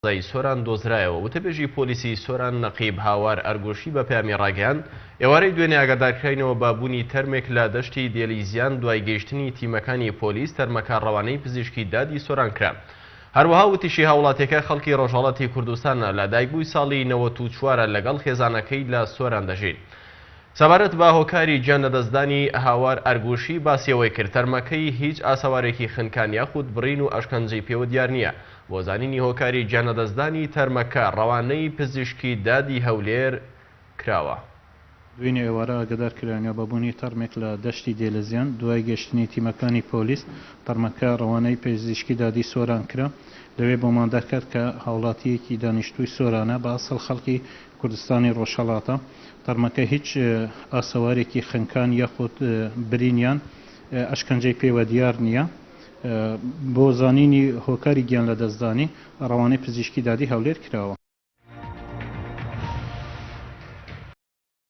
قەزای سۆران دۆزرایەوە. وتەبێژی پۆلیسی سۆران نەقیب هاوار ئەرگوشی بە پەیامی ڕاگەیاند، ئێوارەی دوێنێ ئاگادارکراینەوە بە بوونی تەرمێک لە دەشتی دێلیزیان دوای گەیشتنی تیمەکانی پۆلیس تەرمەکە ڕەوانەی پزیشکی دادی سۆران کرا. هەروەها وتیشی هاوڵاتیەکە خەڵکی ڕۆژهەڵاتی کوردستانە لە دایکبووی ساڵی 94 ە لەگەڵ خێزانەکەی لە سۆران دەژین. سەبارەت بە هۆکاری گیان لەدەستدانی هاوار ئەرگوشی باسی ئەوەی کرد، تەرمەکەی هیچ ئاسەوارێکی خنکان یاخود بڕین و ئەشکەنجەی پێوە دیار نییە، بۆ زانینی هۆکاری گیان لەدەستدانی تەرمەکە ڕەوانەی پزیشکی دادی هەولێر کراوە. دوێنێ ئێوارە ئاگادار کراینەوە بە بوونی تەرمێک لە دەشتی دێلزیان، دوای گەشتنی تیمەکانی پۆلیس تەرمەکە ڕەوانەی پزیشکی دادی سۆران کرا، لەوێ بۆمان دەرکەت کە هاوڵاتییەکی دانیشتووی سۆرانە بە ئەسڵ خەڵکی کوردستانی ڕۆژهەڵاتە، تەرمەکە هیچ ئاسەوارێکی خنکان یاخود برین یان ئەشکەنجەی پێوە دیار نییە، بۆ زانینی هۆکاری گیانلەدەستدانی ڕەوانەی پزیشکی دادی هەولێر کراوە.